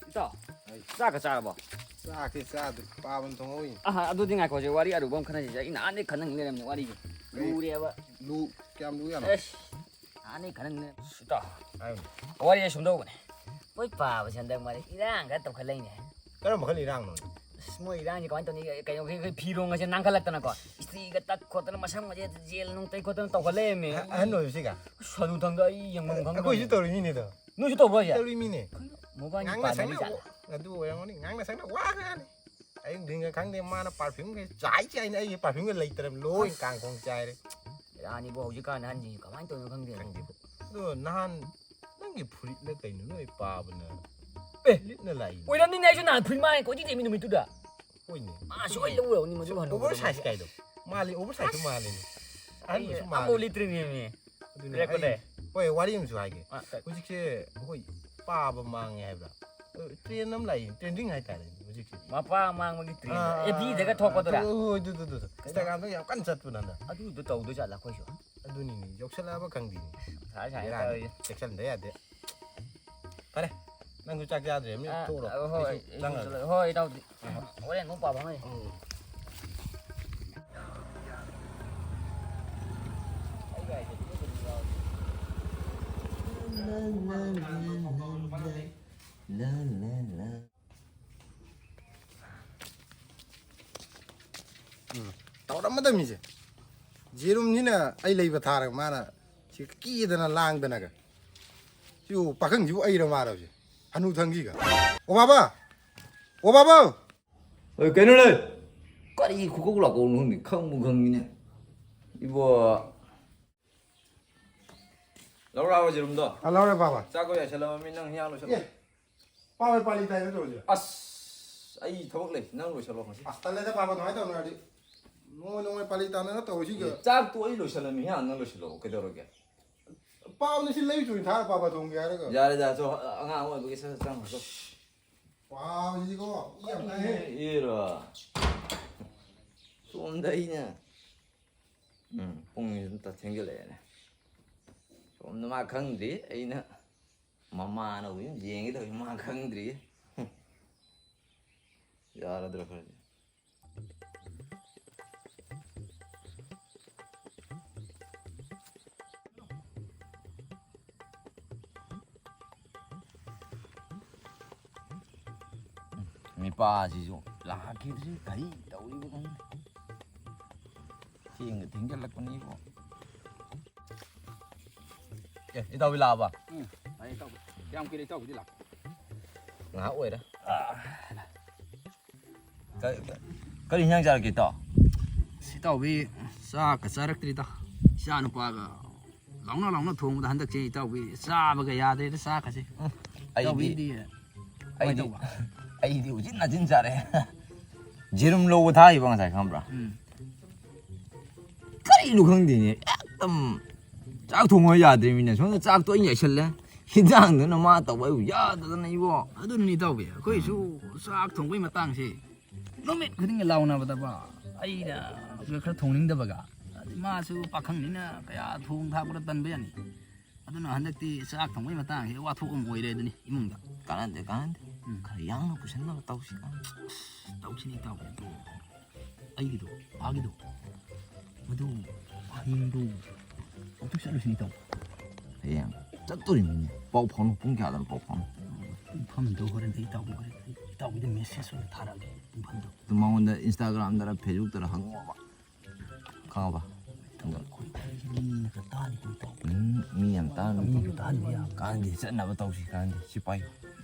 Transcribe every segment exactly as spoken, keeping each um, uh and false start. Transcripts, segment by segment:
ꯏꯇꯥꯎ, ꯑꯩ ꯆꯥꯛꯀ ꯆꯥꯔꯕꯣ? ꯆꯥꯛꯇꯤ ꯆꯥꯗ꯭ꯔꯤ, ꯄꯥꯕꯅ ꯊꯣꯡꯍꯧꯔꯤ꯫ ꯑꯍꯥ, ꯑꯗꯨꯗꯤ ꯉꯥꯏꯈꯣ, ꯍꯧꯖꯤꯛ ꯋꯥꯔꯤ ꯑꯔꯨꯕ ꯑꯃ ꯈꯟꯅꯁꯤꯁꯦ꯫ ꯑꯩ ꯅꯍꯥꯟꯗꯩ ꯈꯟꯅ ꯂꯩꯔꯝꯅꯦ ꯋꯥꯔꯤꯁꯦ꯫ ꯀꯩ? ꯂꯨꯔꯦꯕ꯫ ꯂꯨ-, ꯀꯌꯥꯝ ꯂꯨ ꯌꯥꯅꯣ? ꯑꯦꯁ, ꯅꯍꯥꯟꯗꯩ ꯈꯟꯅ ꯂꯩꯔꯝꯅꯦ꯫ ꯑꯁ, ꯏꯇꯥꯎ, ꯍꯥꯏꯌꯨꯅꯦ꯫ ꯋꯥꯔꯤꯁꯦ ꯁꯨꯝꯗꯧꯕꯅꯦ꯫ ꯃꯣꯏ ꯄꯥꯕꯁꯦ ꯍꯟꯗꯛ ꯃꯔꯛ ꯏꯔꯥꯡ ꯈꯔ ꯇꯧꯈꯠꯂꯛꯏꯅꯦ꯫ ꯀꯔꯝꯕ ꯈꯔ ꯏꯔꯥꯡꯅꯣ? ꯑꯁ, ꯃꯣꯏ ꯏꯔꯥꯡꯁꯦ ꯀꯃꯥꯏꯅ ꯇꯧꯅꯤ? ꯀꯩꯅꯣ, ꯑꯩꯈꯣꯏ, ꯑꯩꯈꯣꯏ ꯐꯤꯔꯣꯡꯒꯁꯦ ꯅꯥꯟꯈꯠꯂꯛꯇꯅꯀꯣ, ꯏꯁꯇ꯭ꯔꯤꯒ ꯇꯛ ꯈꯣꯠꯇꯅ, ꯃꯁꯝꯒꯁꯦ ꯖꯦꯜ ꯅꯨꯡ ꯇꯩ ꯈꯣꯠꯇꯅ ꯇꯧꯈꯠꯂꯛꯑꯦꯃꯦ꯫ ꯑꯍ-, ꯑꯍꯟ ꯑꯣꯏꯕꯁꯤꯒ? ꯑꯁ, ꯍꯅꯨꯊꯪꯗ ꯑꯩ ꯌꯦꯡꯐꯝ ꯈꯪꯗ꯭ꯔꯦ꯫ ꯑꯩꯈꯣꯏꯁꯨ ꯇꯧꯔꯤꯃꯤꯅꯦ ꯑꯗꯣ꯫ ꯅꯣꯏꯁꯨ ꯇꯧꯕ꯭ꯔꯣ ꯍꯥꯏꯁꯦ? ꯇꯧꯔꯤꯃꯤꯅꯦ꯫ ꯃꯣꯕꯥꯏꯜ ꯉꯥꯡꯅ ꯄꯥꯟꯅꯔꯤ ꯁꯛꯅ ꯖꯥꯠꯂ? ꯑꯗꯨ ꯑꯣꯏꯔꯝꯒꯅꯤ, ꯉꯥꯡꯅ ꯁꯛꯅ ꯋꯥꯈ꯭ꯔꯅꯤ꯫ ꯑꯌꯨꯛ ꯅꯨꯡꯊꯤꯟꯒ ꯈꯪꯗꯦ, ꯃꯥꯅ perfumeꯒ ꯆꯥꯏ ꯆꯥꯏꯅ ꯑꯩꯒꯤ perfumeꯒ ꯂꯩꯇ꯭ꯔꯕ ꯂꯣꯏ ꯀꯥꯡꯈꯣꯡ ꯆꯥꯏꯔꯦ꯫ ꯕꯦꯔꯥꯅꯤꯕꯣ, ꯍꯧꯖꯤꯛꯀꯥꯟ ꯑꯍꯟꯁꯤꯡꯁꯤ ꯀꯃꯥꯏꯅ ꯇꯧꯔꯤꯅꯣ ꯈꯪꯗꯦ꯫ ꯈꯪꯗꯦ꯫ ꯑꯗꯣ ꯅꯍꯥꯟ ꯅꯪꯒꯤ ꯐꯨꯔꯤꯠꯅ ꯀꯩꯅꯣ ꯅꯣꯏ ꯄꯥꯕꯅ ꯑꯦ! ꯂꯤꯠꯅ ꯂꯥꯛꯏ? ꯑꯣꯏꯔꯝꯅꯤꯅꯦ, ꯑꯩꯁꯨ ꯅꯍꯥꯟ ꯐꯨꯔꯤꯠ ꯃꯥꯡꯉꯦ ꯀꯣꯏꯆꯦꯟ ꯆꯦꯟꯕ ꯅꯨꯃꯤꯠꯇꯨꯗ꯫ ꯍꯣꯏꯅꯦ꯫ ꯃꯥ ꯁꯣꯏ ꯂꯧꯔꯝꯅꯤ ꯃꯗꯨ ꯍꯟꯗꯣꯛꯄꯗꯣ꯫ Oversize ꯀꯥꯏꯗꯣ꯫ ꯃꯥꯜꯂꯤ, oversizeꯁꯨ ꯃꯥꯜꯂꯤꯅꯦ꯫ ꯑꯍꯟꯕꯁꯨ ꯑꯩ ꯃꯥꯜꯂꯤ꯫ ꯑꯃꯐꯥꯎ ꯂꯤꯠꯇ꯭ꯔꯤꯅꯦꯃꯤ꯫ ꯑꯗꯨꯅꯦ, ꯂꯤꯔꯛꯄꯗ꯫ ꯑꯩ, ꯍꯣꯏ, ꯋꯥꯔꯤ ꯑꯃꯁꯨ ꯍꯥꯏꯒꯦ꯫ ꯑ, ꯀ- ꯍꯧꯖꯤꯛꯁꯦ ꯑꯩꯈꯣꯏ ꯄꯥꯕ ꯃꯥꯡꯉꯦ ꯍꯥꯏꯕ꯭ꯔꯥ? ꯑ, trend ꯑꯃ ꯂꯥꯛꯏ, trending ꯍꯥꯏꯇꯥꯔꯦꯅꯦ ꯍꯧꯖꯤꯛꯁꯦ꯫ ꯃꯄꯥ ꯃꯥꯡꯕꯒꯤ trend꯫ ꯑꯥ, ꯑꯦꯐ ꯕꯤꯗꯒ ꯊꯣꯛꯄꯗꯨꯔꯥ? ꯑꯗꯨ, ꯍꯣꯏ, ꯑꯗꯨ, ꯑꯗꯨ, ꯑꯗꯨ, ꯑꯗꯨ꯫ Instagramꯗ ꯌꯥꯝ ꯀꯟꯅ ꯆꯠꯄꯗꯣ ꯍꯟꯗꯛ꯫ ꯑꯗꯨꯗꯣ ꯇꯧꯗꯣꯏ ꯖꯥꯠꯂ ꯑꯩꯈꯣꯏꯁꯨ? ꯑꯗꯨꯅꯤꯅꯦ, ꯌꯧꯁꯜꯂꯛꯑꯕ ꯈꯪꯗꯦꯅꯦ꯫ ꯁꯥꯏ ꯁꯥꯏ ꯕꯦꯔꯥꯅꯤ꯫ ꯇꯧꯔꯤꯁꯦ꯫ ꯆꯦꯛꯁꯤꯟꯗ ꯌꯥꯗꯦ꯫ ꯐꯔꯦ, ꯅꯪꯁꯨ ꯆꯥꯛ ꯆꯥꯗ꯭ꯔꯤꯕꯅꯤꯅ ꯑ, ꯊꯣꯛꯎꯔꯣ꯫ ꯑ, ꯍꯣꯏ, ꯑꯩꯁꯨ ꯑꯩꯁꯨ ꯆꯪꯉꯒꯦ꯫ ꯆꯠꯂꯒꯦ꯫ ꯍꯣꯏ, ꯏꯇꯥꯎꯗꯤ꯫ ꯍꯣꯔꯦꯟ ꯑꯃꯨꯛ ꯄꯥꯎ ꯐꯥꯎꯅꯁꯤ꯫ ꯎꯝ꯫ ꯎꯝ꯫ ꯇꯧꯔꯝꯃꯗꯕꯅꯤꯁꯦ꯫ ꯌꯦꯔꯨꯝꯁꯤꯅ ꯑꯩ ꯂꯩꯕ ꯊꯥꯔꯒ ꯃꯥꯅ ꯁꯤ ꯀꯦꯗꯅ ꯂꯥꯡꯗꯅꯒ꯫ ꯁꯤꯕꯨ ꯄꯥꯈꯪꯁꯤꯕꯨ ꯑꯩꯔ ꯃꯥꯔꯕꯁꯦ? ꯍꯅꯨꯊꯪꯁꯤꯒ꯫ ꯑꯣ ꯕꯥꯕꯥ! ꯑꯣ ꯕꯥꯕꯥ! ꯑꯦ, ꯀꯩꯅꯣꯅꯦ? ꯀꯔꯤ ꯈꯨꯀꯧ ꯂꯥꯛꯀꯧꯅꯣ ꯈꯪꯗꯦ, ꯈꯪꯕꯨ ꯈꯪꯉꯤꯅꯦ꯫ ꯏꯕꯣ꯫ ꯂꯧꯔꯛꯑꯕ ꯌꯦꯔꯨꯝꯗꯣ? ꯑ, ꯂꯧꯔꯦ, ꯄꯥꯕ꯫ ꯆꯥꯛꯇꯣ ꯌꯥꯏꯁꯜꯂꯝꯃꯤ, ꯅꯪ ꯍꯤꯌꯥꯡ ꯂꯣꯏꯁꯜꯂꯣ꯫ ꯑꯦ, ꯄꯥꯕ, ꯄꯥꯂꯤ ꯇꯥꯏꯅ ꯇꯧꯔꯤꯁꯦ꯫ ꯑꯁ, ꯑꯩ ꯊꯕꯛ ꯂꯩ, ꯅꯪ ꯂꯣꯏꯁꯜꯂꯣ ꯉꯁꯤ꯫ ꯑꯁ, ꯇꯜꯂꯦꯗ, ꯄꯥꯕ, ꯑꯗꯨꯃꯥꯏꯅ ꯇꯧꯅꯔꯗꯤ꯫ ꯅꯣꯡꯃ ꯅꯣꯡꯃ ꯄꯥꯂꯤ ꯇꯥꯅꯅ ꯇꯧꯔꯤꯁꯤꯒ꯫ ꯑꯦ, ꯆꯥꯛꯇꯣ ꯑꯩ ꯂꯣꯏꯁꯜꯂꯝꯃꯤ, ꯍꯤꯌꯥꯡ ꯅꯪ ꯂꯣꯏꯁꯜꯂꯣ, ꯀꯩꯗꯧꯔꯒꯦ? ꯄꯥꯕꯅ ꯁꯤ ꯂꯩ ꯆꯨꯔꯤ ꯊꯥꯔ ꯄꯥꯕ ꯊꯣꯡꯒꯦ ꯍꯥꯏꯔꯒ꯫ ꯌꯥꯔꯦꯗ, ꯆꯣ, ꯑꯉꯥꯡ ꯑꯣꯏꯕꯒꯤ ꯁꯠ ꯁꯠ ꯆꯪꯈ꯭ꯔꯣ, ꯆꯣ꯫ ꯄꯥꯕꯁꯤꯗꯤꯀꯣ, ꯏ ꯌꯥꯝ ꯀꯥꯏꯍꯦ꯫ ꯏꯔꯣ꯫ ꯁꯣꯝꯗ ꯑꯩꯅ ꯎꯝ, ꯄꯨꯡꯁꯤ ꯑꯗꯨꯝ ꯊꯦꯡꯖꯤꯜꯂꯛꯑꯦꯅꯦ꯫ ꯁꯣꯝꯗ ꯃꯥ ꯈꯪꯗ꯭ꯔꯤ, ꯑꯩꯅ ꯃꯃꯥꯅ ꯑꯃꯨꯛ ꯌꯦꯡꯒꯦ ꯇꯧꯔꯤ, ꯃꯥ ꯈꯪꯗ꯭ꯔꯤ꯫ ꯌꯥꯔꯗ꯭ꯔꯥ ꯈꯔꯗꯤ꯫ ꯃꯤꯄꯥꯁꯤꯁꯨ ꯂꯥꯛꯈꯤꯗ꯭ꯔꯤ, ꯀꯔꯤ ꯇꯧꯔꯤꯕ ꯈꯪꯗꯦ꯫ ꯊꯦꯡꯒ ꯊꯦꯡꯖꯜꯂꯛꯄꯅꯤꯕꯣ꯫ ꯑꯦ, ꯏꯇꯥꯎꯕꯤ ꯂꯥꯛꯑꯕ? ꯎꯝ, ꯂꯥꯛꯑꯦ ꯏꯇꯥꯎꯕꯤ꯫ ꯀꯌꯥꯝ ꯀꯨꯏꯔꯦ ꯏꯇꯥꯎꯕꯤꯗꯤ ꯂꯥꯛꯄ? ꯉꯥꯏꯍꯥꯛ ꯑꯣꯏꯔꯦ꯫ ꯀ-, ꯀ-, ꯀꯔꯤ ꯏꯟꯖꯥꯡ ꯆꯥꯔꯛꯀꯦ ꯏꯇꯥꯎ? ꯑꯁ, ꯏꯇꯥꯎꯕꯤ, ꯆꯥꯛꯀ ꯆꯥꯔꯛꯇ꯭ꯔꯤꯗ꯫ ꯏꯆꯥ ꯅꯨꯄꯥꯒ ꯂꯥꯎꯅ ꯂꯥꯎꯅ ꯊꯣꯡꯕꯗ ꯍꯟꯗꯛꯁꯦ ꯏꯇꯥꯎꯕꯤ ꯆꯥꯕꯒ ꯌꯥꯗ꯭ꯔꯦꯗ ꯆꯥꯛꯀꯁꯦ꯫ ꯎꯝ, ꯑꯩꯗꯤ, ꯏꯇꯥꯎꯕꯤꯗꯤ ꯀꯃꯥꯏ ꯑꯩꯗꯤ, ꯇꯧꯕ? ꯑꯩꯗꯤ ꯎꯆꯤꯟ ꯅꯥꯆꯤꯟ ꯆꯥꯔꯦ꯫ ꯌꯦꯔꯨꯝ ꯂꯧꯕ ꯊꯥꯈꯤꯕ ꯉꯁꯥꯏ ꯈꯪꯕ꯭ꯔꯥ? ꯎꯝ꯫ ꯀꯔꯤꯅꯣ ꯈꯪꯗꯦꯅꯦ, ꯑꯦꯛꯇꯝ ꯆꯥꯛ ꯊꯣꯡꯕ ꯌꯥꯗ꯭ꯔꯤꯃꯤꯅꯦ꯫ ꯁꯣꯝꯗ ꯆꯥꯛꯇꯣ ꯑꯩꯅ ꯌꯥꯏꯁꯜꯂꯦ, ꯍꯤꯟꯖꯥꯡꯗꯨꯅ ꯃꯥ ꯇꯧꯕ ꯑꯩꯕꯨ ꯌꯥꯗꯗꯅ ꯏꯕꯣ꯫ ꯑꯗꯨꯅꯅꯤ ꯏꯇꯥꯎꯕꯤ, ꯑꯩꯈꯣꯏꯁꯨ ꯆꯥꯛ ꯊꯣꯡꯕꯩ ꯃꯇꯥꯡꯁꯦ ꯅꯨꯃꯤꯠ ꯈꯨꯗꯤꯡꯒꯤ ꯂꯥꯎꯅꯕꯗꯕ, ꯑꯩꯅ ꯈꯔ ꯊꯣꯡꯅꯤꯡꯗꯕꯒ, ꯑꯗꯩ ꯃꯥꯁꯨ ꯄꯥꯈꯪꯅꯤꯅ ꯀꯌꯥ ꯊꯣꯡ ꯊꯥꯛꯄꯗ ꯇꯟꯕ ꯌꯥꯅꯤ꯫ ꯑꯗꯨꯅ ꯍꯟꯗꯛꯇꯤ ꯆꯥꯛ ꯊꯣꯡꯕꯒꯤ ꯃꯇꯥꯡꯁꯦ ꯋꯥꯊꯣꯛ ꯑꯃ ꯑꯣꯏꯔꯦ ꯑꯗꯨꯅꯤ ꯏꯃꯨꯡꯗ꯫ ꯀꯥꯟꯅꯗꯦ, ꯀꯥꯟꯅꯗꯦ꯫ ꯎꯝ꯫ ꯈꯔ ꯌꯥꯡꯅ ꯄꯨꯁꯟꯅꯕ ꯇꯧꯁꯤ, ꯀꯥꯟꯅꯗꯦ꯫ ꯑꯁ, ꯇꯧꯁꯤꯅꯦ ꯏꯇꯥꯎꯕꯤ, ꯑꯗꯨ ꯑꯩꯒꯤꯗꯣ, ꯃꯥꯒꯤꯗꯣ, ꯃꯗꯨ ꯍꯌꯦꯡꯗꯣ ꯑꯃꯨꯛꯇ ꯆꯠꯂꯨꯁꯤꯅꯦ ꯏꯇꯥꯎ꯫ ꯍꯌꯦꯡ ꯆꯠꯇꯣꯔꯤꯃꯤꯅꯦ꯫ ꯄꯥꯎ ꯐꯥꯎꯅ, ꯄꯨꯡ ꯀꯌꯥꯗꯅꯣ ꯄꯥꯎ ꯐꯥꯎꯅ? ꯃꯐꯝꯗꯣ ꯍꯣꯔꯦꯟ ꯑꯩ ꯏꯇꯥꯎꯕꯤ, ꯍꯣꯔꯦꯟ ꯑꯩ ꯏꯇꯥꯎꯕꯤꯗ ꯃꯦꯁꯦꯖ ꯑꯣꯏꯅ ꯊꯥꯔꯛꯑꯒꯦ, ꯃꯐꯝꯗꯣ꯫ ꯑꯗꯨ ꯃꯉꯣꯟꯗ Instagram-ꯗꯔ Facebook-ꯇꯔ ꯍꯪꯉꯣꯕ꯫ ꯈꯪꯉꯕ? ꯑꯗꯣ ꯑꯩꯈꯣꯏ ꯃꯤꯅ ꯈꯔ ꯇꯥꯅꯤ ꯏꯇꯥꯎ꯫ ꯎꯝ, ꯃꯤ ꯌꯥꯝ ꯇꯥꯅꯤ꯫ ꯃꯤꯅ ꯇꯥꯅꯤ ꯌꯥꯝ꯫ ꯀꯥꯟꯗꯦ, ꯆꯠꯅꯕ ꯇꯧꯁꯤ, ꯀꯥꯟꯗꯦ꯫ ꯁꯤ ꯄꯥꯏꯌꯨ꯫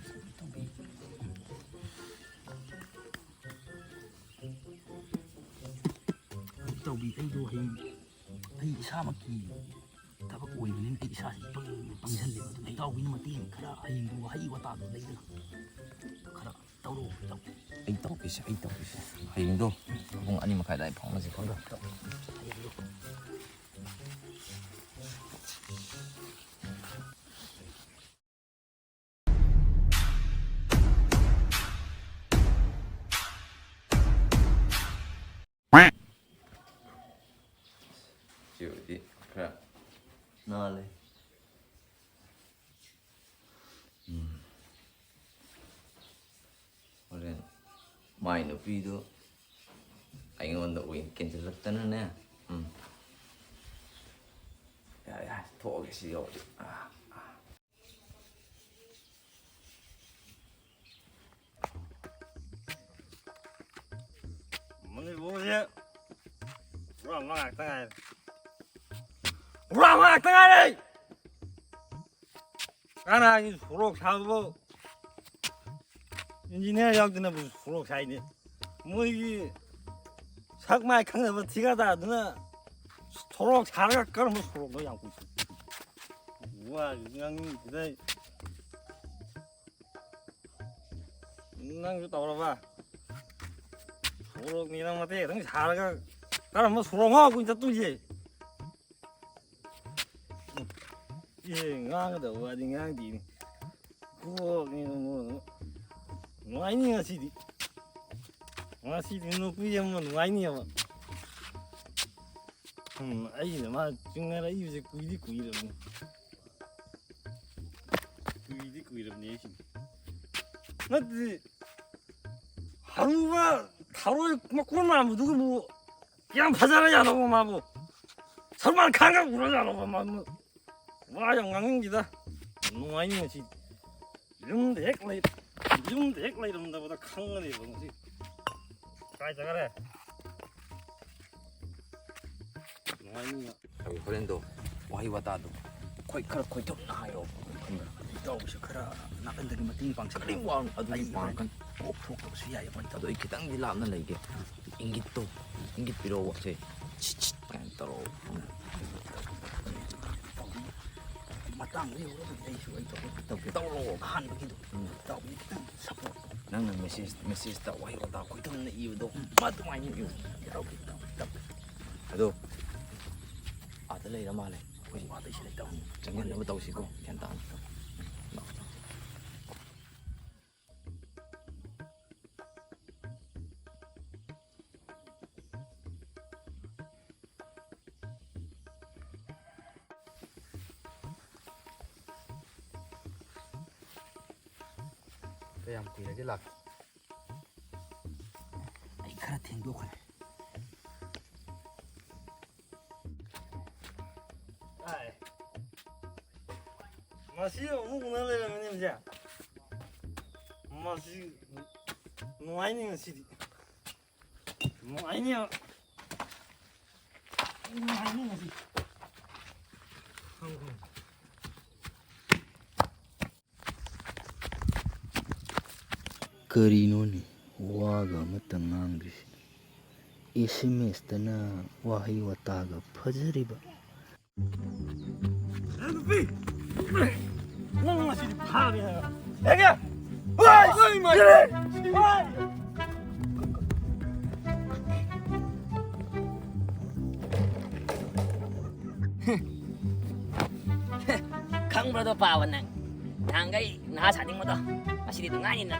ꯇꯧꯕꯤ꯫ ꯇꯧꯕꯤ, ꯑꯩꯗꯣ ꯍꯌꯦꯡ ꯑꯩ ꯏꯁꯥꯃꯛꯀꯤ ꯊꯕꯛ ꯑꯣꯏꯕꯅꯤꯅ ꯑꯩ ꯏꯁꯥꯁꯤ ꯏꯄꯪ ꯄꯪꯁꯜꯂꯦꯕ꯫ ꯑꯗꯨꯅ ꯏꯇꯥꯎꯕꯤꯅ ꯃꯇꯦꯡ ꯈꯔ ꯍꯌꯦꯡꯗꯣ ꯋꯥꯍꯩ ꯋꯥꯇꯥꯗꯣ ꯂꯩꯗꯅ ꯈꯔ ꯇꯧꯔꯛꯑꯣ ꯏꯇꯥꯎ꯫ ꯑꯩ ꯇꯧꯔꯛꯀꯦꯁꯦ, ꯑꯩ ꯇꯧꯔꯛꯀꯦꯁꯦ꯫ ꯍꯌꯦꯡꯗꯣ ꯄꯨꯡ ꯑꯅꯤ ꯃꯈꯥꯏ ꯑꯗꯨꯋꯥꯏ ꯐꯥꯎꯅꯁꯦ ꯈꯪꯕ꯭ꯔꯥ? ꯍꯌꯦꯡꯗꯣ꯫ ꯁꯤꯕꯨꯗꯤ ꯈꯔ ꯅꯥꯜꯂꯦ꯫ ꯎꯝ꯫ ꯍꯣꯔꯦꯟ ꯃꯥꯏ ꯅꯨꯄꯤꯗꯨ ꯑꯩꯉꯣꯟꯗ ꯑꯣꯏꯅ ꯀꯦꯟꯁꯤꯜꯂꯛꯇꯅꯅꯦ꯫ ꯎꯝ꯫ ꯌꯥꯔꯦ, ꯌꯥꯔꯦ, ꯊꯣꯛꯑꯒꯦ ꯁꯤ ꯌꯧꯔꯗꯤ꯫ ꯑꯥ, ꯑꯥ꯫ ꯃꯅꯤꯄꯨꯔꯁꯦ ꯍꯨꯔꯥꯟꯕ ꯉꯥꯛꯇ ꯉꯥꯏꯔꯦ꯫ ꯍꯨꯔꯥꯟꯕ ꯉꯥꯛꯇ ꯉꯥꯏꯔꯦ꯫ ꯀꯅꯥꯒꯤ ꯁꯣꯔꯣꯛ ꯁꯥꯕꯕꯨ ꯏꯟꯖꯤꯅꯤꯌꯥꯔ ꯌꯥꯎꯗꯅꯕꯨ ꯁꯣꯔꯣꯛ ꯁꯥꯏꯅꯦ꯫ ꯃꯣꯏꯒꯤ ꯁꯛ ꯃꯥꯏ ꯈꯪꯗꯕ ꯊꯤꯀꯥꯗꯥꯔꯗꯨꯅ ꯁꯣꯔꯣꯛ ꯁꯥꯔꯒ ꯀꯔꯝꯕ ꯁꯣꯔꯣꯛꯅꯣ ꯌꯥꯝ ꯀꯨꯏ ꯆꯠꯂꯤꯁꯦ? ꯋꯥꯁꯨ ꯉꯥꯡꯅꯤꯡꯗꯦꯗ ꯑꯩ꯫ ꯅꯪꯁꯨ ꯇꯧꯔꯕ? ꯁꯣꯔꯣꯛꯅꯤꯅ ꯃꯇꯦꯛ ꯈꯤꯇꯪ ꯁꯥꯔꯒ ꯀꯔꯝꯕ ꯁꯣꯔꯣꯛꯅꯣ ꯀꯨꯏꯅ ꯆꯠꯇꯣꯏꯁꯦ? ꯑꯦ, ꯉꯥꯡꯒꯗꯕ ꯋꯥꯗꯤ ꯉꯥꯡꯗꯦꯅꯦ꯫ ꯀꯣꯛꯅꯤꯅ ꯃꯔꯣꯟ ꯑꯃ꯫ ꯅꯨꯡꯉꯥꯏꯅꯤ ꯉꯁꯤꯗꯤ꯫ ꯉꯁꯤꯗꯤ ꯅꯨꯄꯤ ꯑꯃ ꯅꯨꯡꯉꯥꯏꯅꯤꯕ꯫ ꯎꯝ, ꯑꯩꯅ ꯃꯥ ꯆꯤꯡꯅꯔꯛꯏꯕꯁꯦ ꯀꯨꯏꯗꯤ ꯀꯨꯏꯔꯕꯅꯤ꯫ ꯀꯨꯏꯗꯤ ꯀꯨꯏꯔꯕꯅꯤ ꯑꯩꯁꯤꯅꯦ꯫ ꯅꯠꯇꯦ, ꯍꯅꯨꯕ ꯊꯔꯣꯏ ꯃꯀꯣꯟ ꯃꯥꯟꯕꯗꯨꯕꯨ ꯀꯌꯥꯝ ꯐꯖꯔ ꯌꯥꯅꯣꯕ ꯃꯥꯕꯨ? ꯁꯜꯃꯥꯟ ꯈꯥꯟꯒ ꯎꯔ ꯌꯥꯅꯣꯕ ꯃꯥꯕꯨ? ꯋꯥ ꯌꯥꯝ ꯉꯥꯡꯅꯤꯡꯈꯤꯗ꯫ ꯅꯨꯡꯉꯥꯏꯅꯤ ꯉꯁꯤ꯫ ꯌꯨꯝꯗ ꯍꯦꯛ ꯂꯩ-, ꯌꯨꯝꯗ ꯍꯦꯛ ꯂꯩꯔꯝꯗꯕꯗ ꯈꯪꯒꯅꯦꯕ ꯉꯁꯤ꯫ ꯀꯥꯏ ꯆꯠꯈ꯭ꯔꯦ? ꯅꯨꯡꯉꯥꯏꯅꯤ꯫ ꯑꯩ ꯍꯣꯔꯦꯟꯗꯣ ꯋꯥꯍꯩ ꯋꯥꯇꯥꯗꯣ ꯑꯩꯈꯣꯏ ꯈꯔ ꯈꯣꯏꯊꯨꯝꯅ ꯍꯥꯏꯌꯣ꯫ ꯏꯇꯥꯎꯁꯨ ꯈꯔ ꯅꯥꯀꯟꯗꯒꯤ ꯃꯇꯦꯡ ꯄꯥꯡꯁꯤꯜꯂꯣ꯫ ꯀꯔꯤꯝ ꯋꯥꯔꯨꯅꯨ, ꯑꯗꯨꯒꯤ ꯑꯩ ꯄꯥꯡꯒꯅꯤ꯫ ꯍꯣꯔꯦꯟ ꯀꯣꯛ ꯊꯣꯛꯇꯕꯁꯨ ꯌꯥꯏ, ꯍꯣꯔꯦꯟ ꯑꯗꯣ ꯑꯩ ꯈꯤꯇꯪꯗꯤ ꯂꯥꯞꯅ ꯂꯩꯒꯦ꯫ ꯏꯪꯒꯤꯠꯇꯣ, ꯏꯪꯒꯤꯠ ꯄꯤꯔꯛꯑꯣꯕ꯫ ꯁꯦ, ꯁꯤꯠ, ꯁꯤꯠ ꯀꯥꯏꯅ ꯇꯧꯔꯛꯑꯣ꯫ ꯃꯇꯥꯡꯗ ꯌꯧꯔꯒꯗꯤ ꯑꯩꯁꯨ ꯑꯩ ꯇꯧꯔꯛꯀꯦ꯫ ꯇꯧꯒꯦ꯫ ꯇꯧꯔꯛꯑꯣ꯫ ꯑꯍꯥꯟꯕꯒꯤꯗꯣ꯫ ꯎꯝ꯫ ꯏꯇꯥꯎꯒꯤ ꯈꯤꯇꯪ ꯁꯞꯄꯣꯔꯠ꯫ ꯅꯪꯅ ꯃꯦꯁꯦꯖ, ꯃꯦꯁꯦꯖꯇ ꯋꯥꯍꯩ ꯋꯥꯇꯥ ꯈꯣꯏꯊꯨꯝꯅ ꯏꯕꯗꯣ, ꯎꯝ꯫ ꯃꯗꯨꯃꯥꯏꯅ ꯏꯌꯨ꯫ ꯇꯧꯒꯦ, ꯇꯧꯒꯦ, ꯇꯧꯒꯦ꯫ ꯑꯗꯣ, ꯑꯥꯗ ꯂꯩꯔ ꯃꯥꯜꯂꯦ꯫ ꯑꯩꯈꯣꯏ ꯑꯥꯗ ꯁꯤꯗ ꯇꯧꯅꯤ꯫ ꯆꯪꯍꯟꯅꯕ ꯇꯧꯁꯤꯀꯣ, ꯒ꯭ꯌꯥꯟ ꯇꯥꯅ꯫ ꯀꯌꯥꯝ ꯀꯨꯏꯔꯒꯦ ꯂꯥꯛꯄ? ꯈꯔ ꯊꯦꯡꯗꯣꯛꯈ꯭ꯔꯦ꯫ ꯑꯥꯏ꯫ ꯃꯁꯤ ꯑꯃꯨꯛ ꯎꯅ ꯂꯩꯔꯝꯃꯤꯅꯦ ꯃꯁꯦ꯫ ꯃꯁꯤ ꯅꯨꯡꯉꯥꯏꯅꯤ ꯉꯁꯤꯗꯤ꯫ ꯅꯨꯡꯉꯥꯏꯅꯤ꯫ ꯅꯨꯡꯉꯥꯏꯅꯤ ꯉꯁꯤ꯫ ꯀꯔꯤꯅꯣꯅꯦ? ꯋꯥꯒ ꯑꯃꯠꯇ ꯉꯥꯡꯗ꯭ꯔꯤꯁꯤꯅ꯫ ꯑꯦꯁ ꯑꯦꯝ ꯑꯦꯁꯇꯅ ꯋꯥꯍꯩ ꯋꯥꯇꯥꯒ ꯐꯖꯔꯤꯕ꯫ ꯅꯨꯄꯤ! ꯅꯪ ꯉꯁꯤꯗꯤ ꯐꯥꯔꯦ ꯍꯥꯏꯕ꯫ ꯍꯦꯒꯦ! ꯋꯥꯏ! ꯋꯥꯏ! ꯈꯪꯕ꯭ꯔꯗꯣ ꯄꯥꯕ ꯅꯪ? ꯅꯍꯥꯟꯈꯩ ꯅꯍꯥ ꯁꯥꯅꯤꯡꯕꯗꯣ, ꯉꯁꯤꯗꯤ ꯅꯨꯡꯉꯥꯏꯅꯤꯅ꯫